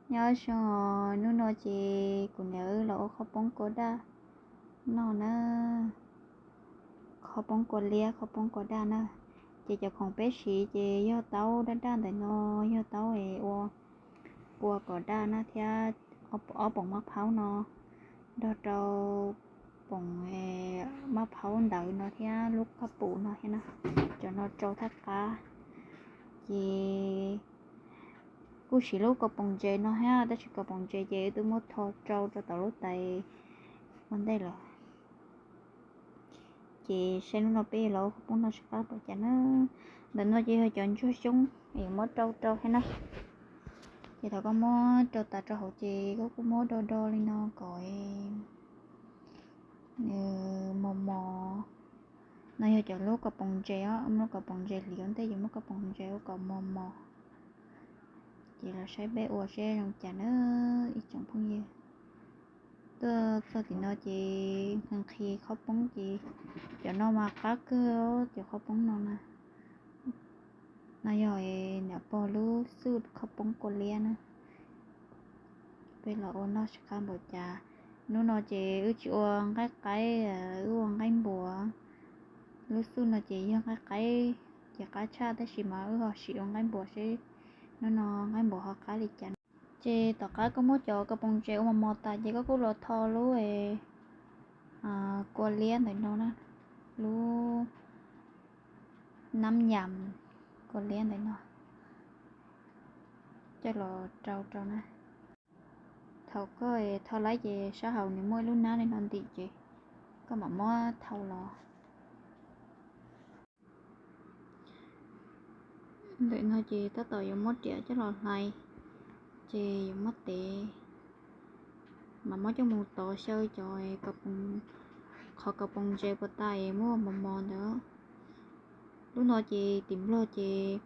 Nyob zoo, hnub no ces kuv niam wb los ua qhob poob kua daj noj na. Qhob poob kua liab, qhob poob kua daj na. Ces cov khoom peb siv ces yog taub daj daj ntawm no, yog taub es ua kua kom daj na thiab ob poom maj phaub no nrog rau poom maj phaub ntawd no thiab lub kab pum no thiab na. Cov no rau thaj qab. Ces kuj siv lub kaus poom ntses no thiab, tab sis kaus poom ntses ces wb twb muab tho rau rau tom lub tais ua ntej lawm. Ces saib hnub no peb los ua qhob poob no sib qab npaum cas na. Ntawm no ces yog cov ntsuag xyoob es muab rau rau thiab na. Ces thaum koj muab rau tas rau hauv ces koj kuj muab do do li no kom nws mos mos. No yog cov lub kaus poom ntses os, muab kaus poom ntses hliv ua ntej, ces muab kaus poom ntses ua kom mos mos. Ces los saib peb ua seb zoo cas na ib tsoom phooj ywg. Tuaj txog tim no ces nqhis nqhis qhob poob ces cov no mas qab kawg, cov qhob poob no na. No yog niam pog lub xuj qhob poob kua liab na. Peb los ua noj sib qab npaum cas. Hnub no ces wb tsis ua nqaij qaib, wb ua nqaij npuas. Lub xuj no ces yog nqaij qaib, ces qab tshaj tab sis mas wb ho sim ua nqaij npuas seb hnub no nqaij npuas ho qab li cas. Ces tom qab koj muab cov kaus poom ntses ua mos mos tas ces koj kuj los tho lub kua liab ntawm no na, lub nab yam kua liab ntawm no coj los rau rau na. Thaum koj tho laib ces sab hauv nws muaj ib lub nab li no ntim ces koj mam muab thau los. Ntawm no ces tab tom yuav muab riam coj los hlais, ces yuav muab tev, mam muab coj mus tov xyaw cov, qhov kaus poom ntses puas tas es muab mos mos ntawd. Lub no ces tim Nplog ces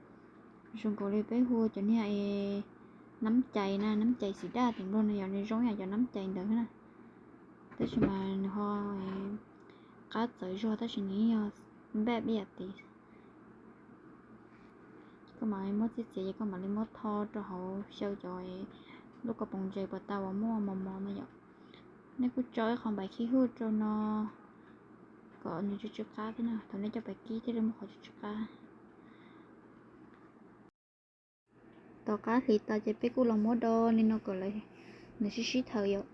zoo nkaus li peb hu cov niag nab cais na, nab cais xim daj tim Nplog no yog nws zoo yam cov nab cais ntawd na, tab sis mas nws ho qab txawv zog tab sis nws yog npaj ib yam tid. Koj mam li muab txiav txiav ces koj mam li muab tho rau hauv xyaw cov lub kaus poom ntses puas tas uas muaj mos mos no yom. Nej kuj tso ib qho npais khib huj rau no kom nws tsw tsw qab thiab na, thaum nej coj pais kib thiaj li muaj qhov tsw tsw qab. Tom qab hliv tas ces peb kuj los muab do li no kom nws sib sib thaws yom.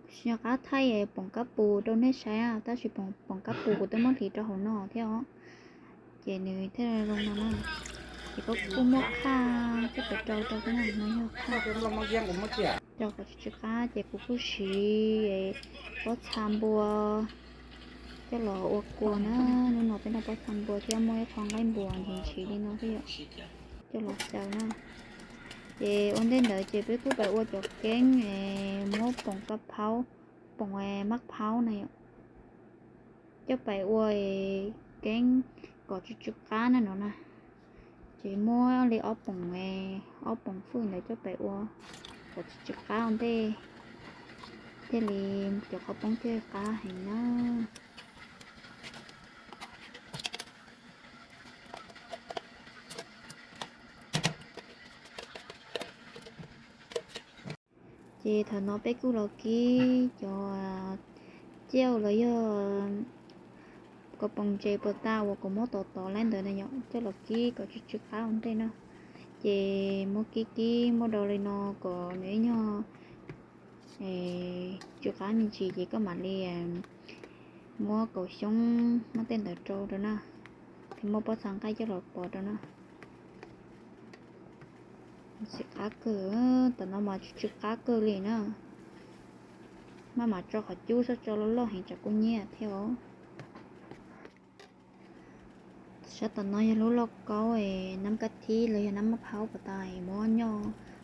Kuv tsis nco qab thaij poom kab pus rau nej saib, tab sis poom kab pus kuv twb muab hliv rau hauv no thiab os. Ces nws thiaj zoo no na. Ces koj kuj muab qhaj coj pais rau rau thiab na, no yog qhaj. Rau kom tsw tsw qab ces kuv kuj siv pob txha npua coj los ua kua na. Hnub no peb noj pob txha npua thiab muaj ib qho nqaij npuas ntshis ntshis li no thiab yom, coj los xyaw na. Ces ua ntej ntawd ces peb kuj pais ua cov keeb muab poom kab phaub, poom maj phaub na yom, coj pais ua keeb kom tsw tsw qab na no na. Ces muab li ob poom, ob poom fwj ntawd coj pais ua kom tsw tsw qab ua ntej, thiaj li cov qhob poob thiaj qab heev na. Ces thaum no peb kuj los kib cov ciaj los yog kaus poom ntses puas tas uas kuv muab tov tov laib ntawd na yom, coj los kib kom tsw tsw qab ua ntej na. Ces muab kib kib muab do li no kom nws ib nyuag tsw qab me ntsis ces koj mam li muab kaus xyoob muab tej ntawd rau rau na, thiab muab pob txha nqaij coj los pov rau na. Tsw qab kawg, tam no mas tsw tsw qab kawg li na. Maj mam tso qhov cub, txhob tso loj loj heev tsam kuj nyiaj thiab os. Sab tom no yog lub lauj kaub es nab kab thib los yog nab maj phaub puas tas es muab nyob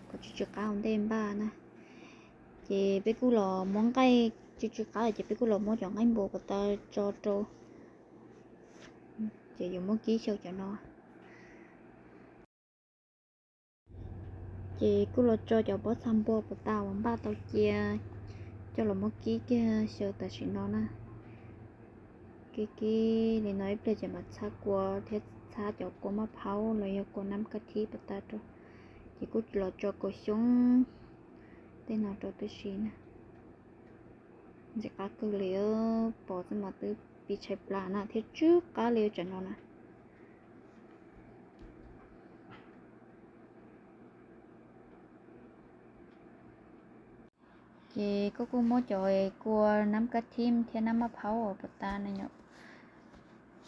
kom tsw tsw qab ua ntej npaj na. Ces peb kuj los muab nqaij tsw tsw qab lawm ces peb kuj los muab cov nqaij npua puas tas tso rau. Ces yuav muab kib xyaw cov no. Ces kuj los tso cov pob txha npua puas tas uas npaj tau cia coj los muab kib kiag xyaw tam sim no na. Kib kib li no ib pliag ces mam txhab kua thiab txhab cov kua maj phaub los yog kua nab kab thib puas tas rau. Ces kuj los tso kaus xyoob Tej no rau tib si na. Ntxim qab kawg li, pom xwb mas twb pib tshaib plab na thiab tsw qab li tsam no na. Ces koj kuj muab cov kua nab kab thib thiab nab maj phaub uas puas tas na yom,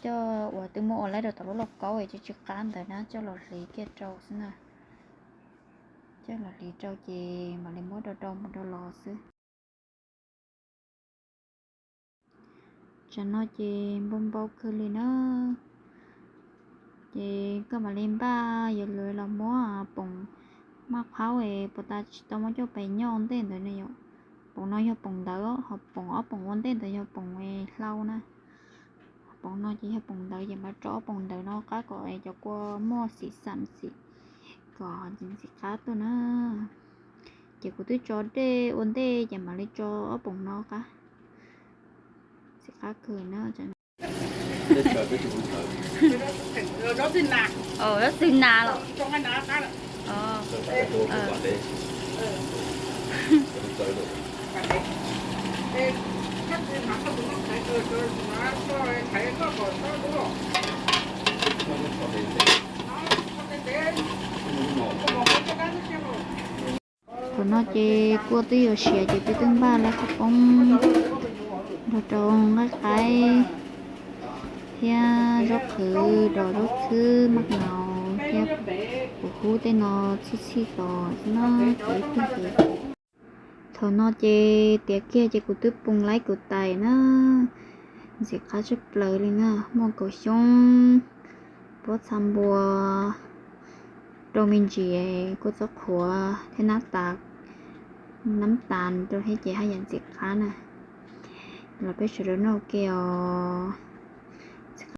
coj uas twb muab ua laib rau tom lub lauj kaub es tsw tsw qab ntawd na coj los hliv kiag rau xwb na. Coj los hliv rau ces mam li muab rau rau mus rau los xwb. Tsam no ces npau npau kawg li na. Ces koj mam li npaj yuav luag los muab poom maj phaub es puas tas tsis tau muab coj pem nyob ua ntej ntawd ne yom. Poom no yog poom ntawd, ho poom ob poom ua ntej ntawd yog poom hlau na. Poom no ces yog poom ntawd ces mam tso ob poom ntawd no qab kom cov kua muaj xim xam xim kom ntxim ntxim qab tuaj na. Ces kuv twb tso dej ua ntej ces mam li tso ob poom no qab. Ntxim qab kawg na. Zaub txwg nas los. Thaum no ces kua twb yuav siav ces kuv twb npaj lawm qhov poob nrog rau nqaij qaib thiab zaub qhwv, zaub xwb, maj nau thiab kuv hub tej no txhij txhij tos xwb na. Thaum no ces tiav kiag ces kuv twb poo laib kuv tais na. Ntxim qab tshaj plaws li na, muaj kaus xyoob, pob txha npua, rau me ntsis kua txob qhuav thiab nab tas, nab tas rau thiab ces haj yam ntxim qab na. Los peb sawv daws noj ua ke os.